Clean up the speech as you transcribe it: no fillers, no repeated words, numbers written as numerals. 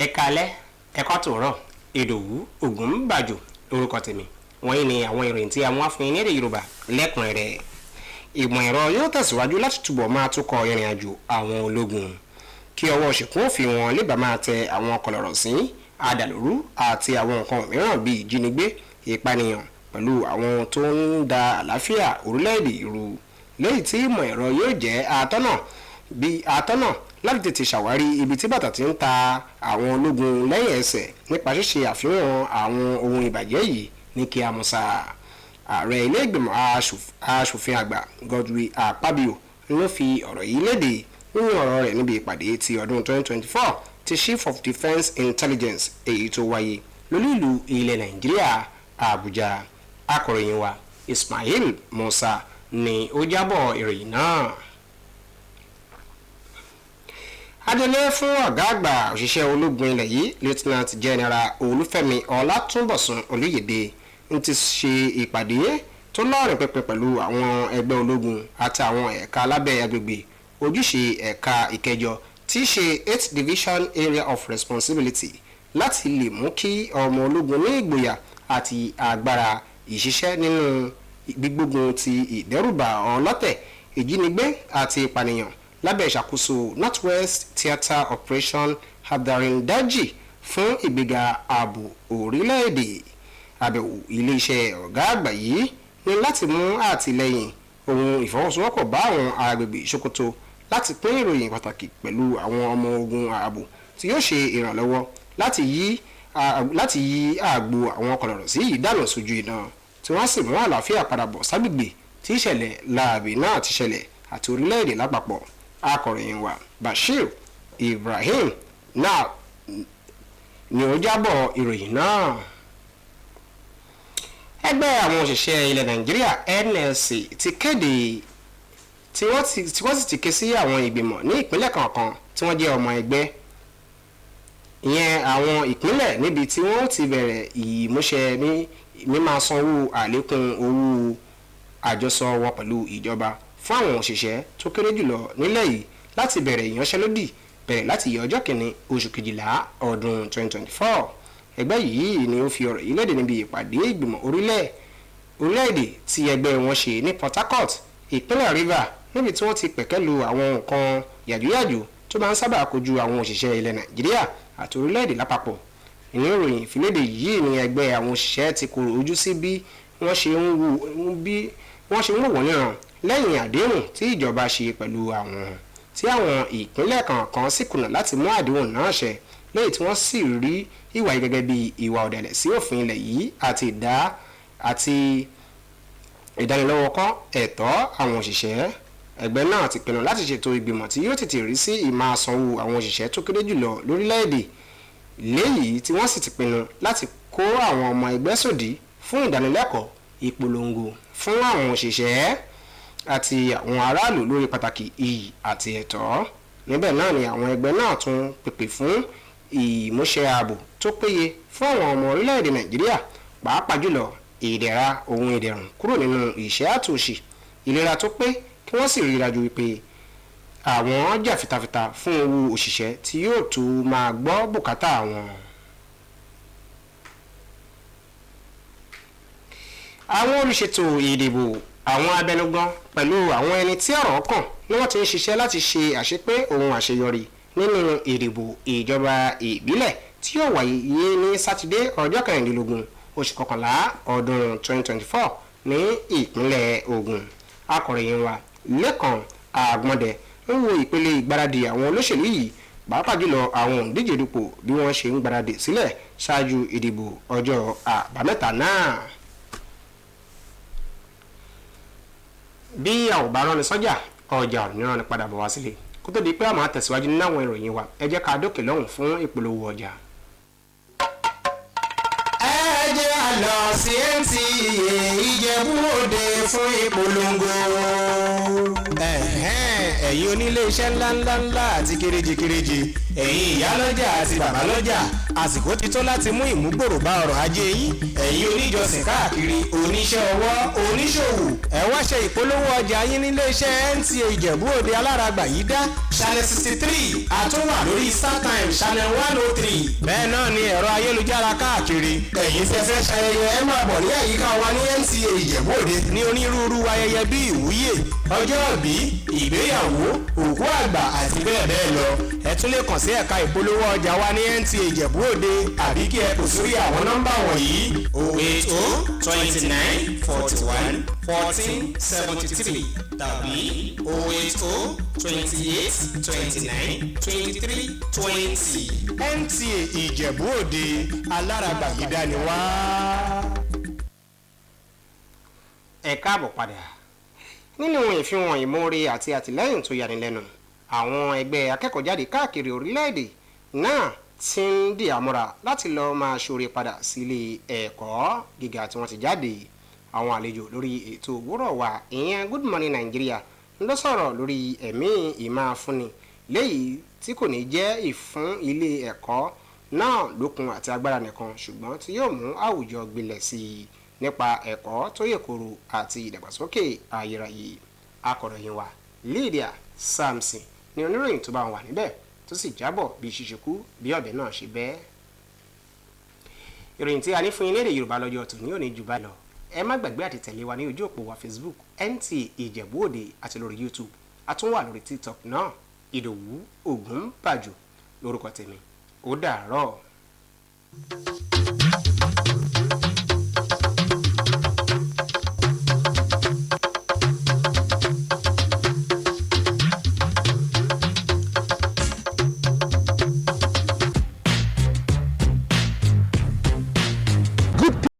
Ẹ káalẹ́, ẹ kọ́ tòórọ̀. Ìdòwú Ògúnbàjò lórúkọ tèmi. Wọ̀nyí ni àwọn ìròyìn tí a mú wá fún yín ní èdè Yorùbá lẹ́kùnrẹ́rẹ́. Ìmọ̀ ẹ̀rọ yóò tẹ̀síwájú láti túbọ̀ máa tukọ̀ ìrìn àjò àwọn ológun kí ọwọ́ ṣìkún òfin wọn lè bá máa tẹ àwọn kọlọ̀rọ̀ sí adàlúrú àti àwọn nǹkan mìíràn bíi ìjínigbé, ìpànìyàn pẹ̀lú àwọn tó ń da àlàáfíà orílẹ̀-èdè rú, lẹ́yìn tí ìmọ̀ ẹ̀rọ yóò jẹ́ atọ́nà láti tètè ṣàwárí ibi tí bàtà ti ń ta àwọn ológun lẹ́yìn ẹsẹ̀ nípa ṣíṣe àfihàn àwọn ohun ìbàjẹ́ yìí ní kí a mọ̀ sá. Ààrẹ ilé ìgbìmọ̀ aṣòfin àgbà Godwin Akpabio ló fi ọ̀rọ̀ yìí léde nínú ọ̀rọ̀ rẹ̀ níbi ìpàdé ti ọdún 2024 ti Chief of Defence Intelligence èyí tó wáyé lólú ìlú ilẹ̀ Nàìjíríà, Àbújá. Akọ̀ròyìn wa Ismail Musa ni ó jábọ̀ ìròyìn náà. Adelé fún ọ̀gá àgbà òṣìṣẹ́ ológun ilẹ̀ yìí, Lieutenant General Olúfẹ́mi Ọlátúnbọ̀sún Olúyèdè, ń ti ṣe ìpàdé tó lọ́rìn pẹpẹ pẹ̀lú àwọn ẹgbẹ́ ológun àti àwọn ẹ̀ka lábẹ́ agbègbè ojúṣe ẹ̀ka ìkẹjọ tí í ṣe 8th Division Area of Responsibility láti lè mú kí ọmọ ológun ní ìgboyà àti agbára ìṣiṣẹ́ nínú gbígbógun ti ìdẹ́rùbà ọlọ́tẹ̀, ìjínigbé àti ìpànìyàn lábẹ́ ìṣàkóso Northwest Theatre Operation Hadarin Daji fún ìgbéga ààbò orílẹ̀-èdè. Àbẹ̀wò iléeṣẹ́ ọ̀gá àgbà yìí ní láti mú àtìlẹ́yìn ohun ìfọwọ́sowọ́pọ̀ bá àwọn agbègbè Sokoto láti pín ìròyìn pàtàkì pẹ̀lú àwọn ọmọ ogun ààbò tí yóò ṣe ìrànlọ́wọ́ láti yí àgbo àwọn kọlọ̀rọ̀ sí ìdáná sójú iná tí wọ́n sì mú àlàáfíà padà bọ̀ ságbègbè tí ìṣẹ̀lẹ̀ láabi náà ti ṣẹlẹ̀ àti orílẹ̀-èdè lápapọ̀. Akọ̀ròyìn wa Bashir Ibrahim náà ni ó jábọ̀ ìròyìn náà. Ẹgbẹ́ àwọn òṣìṣẹ́ ilẹ̀ Nàìjíríà NLC ti kéde tí wọ́n sì ti ké sí àwọn ìgbìmọ̀ ní ìpínlẹ̀ kọ̀ọ̀kan tí wọ́n jẹ́ ọmọ ẹgbẹ́, ìyẹn àwọn ìpínlẹ̀ níbi tí wọ́n ti bẹ̀rẹ̀ ìmúṣẹ mímáa sanwó àlékún owó àjọsọ wọn pẹ̀lú ìjọba fún àwọn òṣìṣẹ́ tó kéré jùlọ nílẹ̀ yìí láti bẹ̀rẹ̀ ìyanṣẹ́lódì bẹ̀rẹ̀ láti ọjọ́ kìíní oṣù kejìlá ọdún 2024. Ẹgbẹ́ yìí ni ó fi ọ̀rọ̀ yìí léde níbi ìpàdé ìgbìmọ̀ orílẹ̀-èdè tí ẹgbẹ́ wọn ṣe ní Port Harcourt, ìpínlẹ̀ Rivers, níbi tí wọ́n ti pẹ̀kẹ́lu àwọn nǹkan yàjóyàjó tó máa ń sábà kojú àwọn òṣìṣẹ́ ilẹ̀ Nàìjíríà àti orílẹ̀-èdè lápapọ̀. Nínú ìròyìn ìfiléde yìí ni ẹgbẹ́ àwọn òṣìṣẹ́ ti kọ̀rọ̀ ojú sí bí wọ́n ṣe ń wò wọ́n níran lẹ́yìn àdéhùn tí ìjọba ṣe pẹ̀lú àwọn tí àwọn ìpínlẹ̀ kọ̀ọ̀kan sì kùnà láti mú àdéhùn náà ṣẹ, lẹ́yìn tí wọ́n sì rí ìwà yìí gẹ́gẹ́ bí ìwà ọ̀dàlẹ̀ sí òfin ilẹ̀ yìí àti ìdánilọ́wọ́kọ́ ẹ̀tọ́ àwọn òṣìṣẹ́. Ẹgbẹ́ náà ti pinnu láti ṣètò ìgbìmọ̀ tí yóò tètè rí sí ìmáa sanwó àwọn òṣìṣẹ́ tó kéré jùlọ lórílẹ̀‐èdè, léyìí tí wọ́n sì ti pinnu láti kó àwọn ọmọ ẹgbẹ́ sòdí fún ìdánilẹ́kọ̀ọ́ ìpolongo fún àwọn òṣìṣẹ́ àti àwọn aráàlú lórí pàtàkì iyì àti ẹ̀tọ́. Níbẹ̀ náà ni àwọn ẹgbẹ́ náà tún pèpè fún ìmúṣẹ ààbò tó péye fún àwọn ọmọ orílẹ̀-èdè Nàìjíríà, pàápàá jùlọ ìdẹ̀ra ohun ìdẹ̀rùn kúrò nínú ìṣẹ́ àtòṣì, ìlera tó pé, kí wọ́n sì rí i dájú wípé àwọn jà fitafita fún owó òṣìṣẹ́ tí yóò tó máa gbọ́ bùkátà wọn. Àwọn olùṣètò ìdìbò, àwọn abẹnugan pẹ̀lú àwọn ẹni tí ọ̀rọ̀ kàn ni wọ́n ti ń ṣiṣẹ́ láti ṣe àṣepé ohun àṣeyọrí nínú ìdìbò ìjọba ìbílẹ̀ tí yóò wáyé ní Sátidé ọjọ́ kẹrìndínlógún oṣù kọkànlá ọdún 2024 ní ìpínlẹ̀ Ògùn. Akọ̀ròyìn wa Lẹ́kàn Àgbọ̀ndẹ ń wo ìpele ìgbáradì àwọn olóṣèlú yìí, pàápàá jùlọ àwọn òǹdíje dupò bí wọ́n ṣe ń gbáradì sílẹ̀ ṣáájú ìdìbò ọjọ́ Àbámẹ́ta náà. Bí a ò bá rán ni sọ́jà, ọjà ò ní rán ni padà bọ̀ wá sílé. Kó tó di pé a máa tẹ̀síwájú nínú àwọn ìròyìn wa, ẹ jẹ́ ká dókè lọ́hùn fún ìpolówó ọjà. Ẹ jẹ́ á lọ sí NTA Ìjẹ̀bú Òde fún ìpolongo. Ẹ̀yin onílé iṣẹ́ ńláńláńlá àti kéréje-kéréje, ẹ̀yin ìyálọ́jà àti bàbálọ́jà, àsìkò ti tó láti mú ìmúgbòrò bá ọrọ̀ ajé yín. Ẹ̀yin oníjọsìn káàkiri, oníṣẹ́ ọwọ́, oníṣòwò, ẹ wá ṣe ìpolówó ọjà yín nílé iṣẹ́ NTA Ìjẹ̀bú Òde alárágbà yìí dá. channel 63. A tún wà lórí StarTime channel 103. Bẹ́ẹ̀ náà ni ẹ̀rọ ayélujára káàkiri. Ẹ̀yin tí ẹ fẹ́ ṣayẹyẹ, ẹ máa bọ̀ ní àyíká wa ní NTA Ìjẹ̀bú Òde ní onírúurú ayẹyẹ bíi ìwúyè, ọjọ́ ìbí, ìgbéyàwó, òkú àgbà àti bẹ́ẹ̀ bẹ́ẹ̀ lọ. Ẹ tún lè kàn sí ẹ̀ka ìpolówó ọjà wa ní NTA Ìjẹ̀bú Òde àbí kí ẹ pè sórí àwọn nọ́mbà wọ̀nyí: 080 29 41 14 73 tàbí 080 28 29 23 20. NTA Ìjẹ̀bú Òde, alárágbà yìí dání wá. Ẹ káàbọ̀ padà. Nínú ìfihàn ìmoore àti àtìlẹ́yìn tó yanilẹ́nu, àwọn ẹgbẹ́ akẹ́kọ̀ọ́jáde káàkiri orílẹ̀-èdè náà ti ń di àmúra láti lọ́ọ́ máa ṣoore padà sílé ẹ̀kọ́ gíga tí wọ́n ti jáde. Àwọn àlejò lórí ètò òwúrọ̀ wa, ìyẹn Good Morning Nigeria, ló sọ̀rọ̀ lórí ẹ̀mí ìmáa-fúnni léyìí tí kò ní jẹ́ ìfún ilé ẹ̀kọ́ náà lókun àti agbára nìkan, ṣùgbọ́n tí yóò mú àwùjọ gbilẹ̀ sí i nípa ẹ̀kọ́ tó yè koro àti ìdàgbàsókè ayérayé. Akọ̀ròyìn wa Lydia Samson ni oníròyìn tó bá wà níbẹ̀, tó sì jábọ̀ bí ṣíṣe kú bí ọ̀bẹ náà ṣe bẹ́ẹ̀. Ìròyìn tí a ní fún yín lédè Yorùbá lọ́jọ́ tòní ò ní jù báyìí lọ. Ẹ má gbàgbé àti tẹ̀lé wa ní ojú òpó wa Facebook, NTA Ìjẹ̀bú Òde, àti lórí YouTube. A tún wà lórí TikTok náà. Ìdòwú Ògúnbàjò lórúkọ tèmi. Ó dàárọ̀.